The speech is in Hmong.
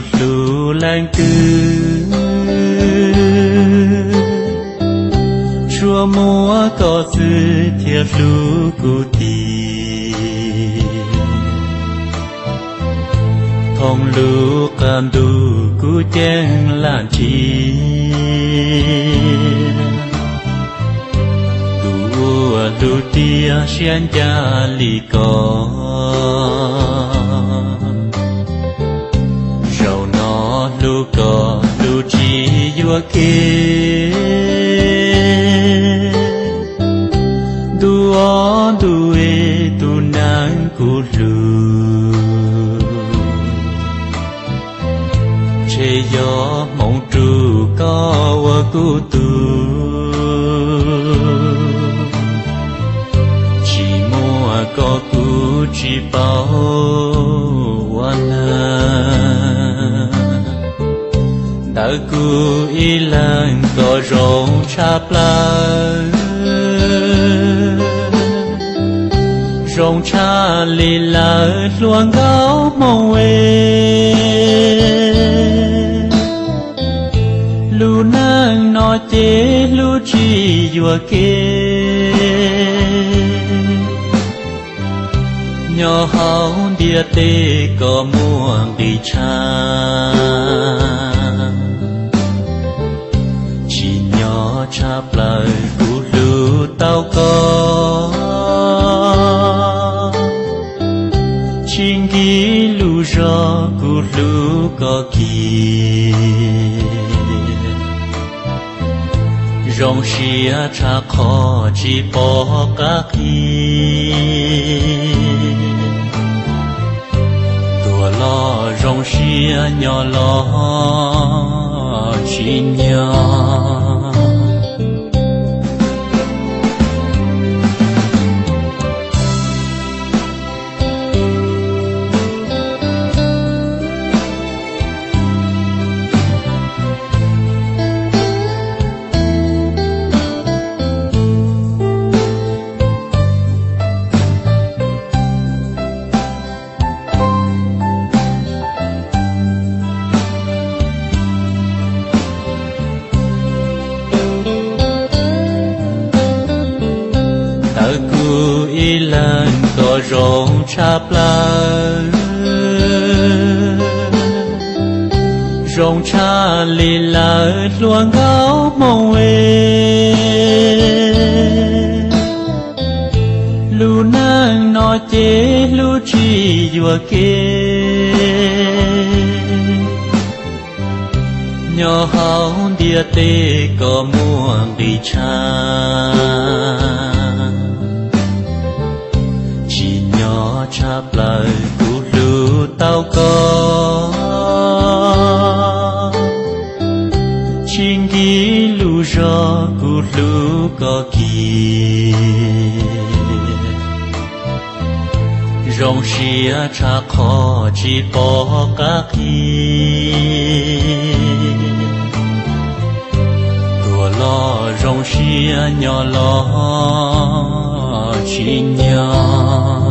Hlub leej twg, tsuas muaj koj xwb thiaj hlub kuv tiag. Thooj lub qab ntuj kuv ceeb lam ntsia, tus uas hlub tiag siab ncaj li koj. Zaum no hlub koj hlub tsis yuam kev, ntu ob ntu es tus neeg kuv hlub, ntshe yog hmoov ruj koj ua kuv tug. Tsis muaj koj kuv tsis paub ua neeg. Ntawm kuv ib leeg koj zoo tshaj plaws, zoo tshaj li lawv hluas nkauj Hmoob es. Lub neej no ces hlub tsis yuam kev, nyob hauv ntiaj teb koj muaj nqis tshaj. Tsim nyog tshaj plaws kuv hlub tau koj, tsis nkim lus zog kuv hlub koj kiag. Zoo siab tshaj qhov tsis pom qab qhia, tuag los zoo siab, nyob los tsim nyog. Ntawm kuv ib leeg koj zoo tshaj plaws, zoo tshaj li lawv hluas nkauj Hmoob es. Lub neej no ces hlub tsis yuam kev, nyob hauv ntiaj teb koj muaj nqis tshaj. Tsim nyog tshaj plaws kuv hlub tau koj, tsis nkim lus zog kuv hlub koj kiag. Zoo siab tshaj qhov tsis pom qab qhia, tuag los zoo siab, nyob los tsim nyog.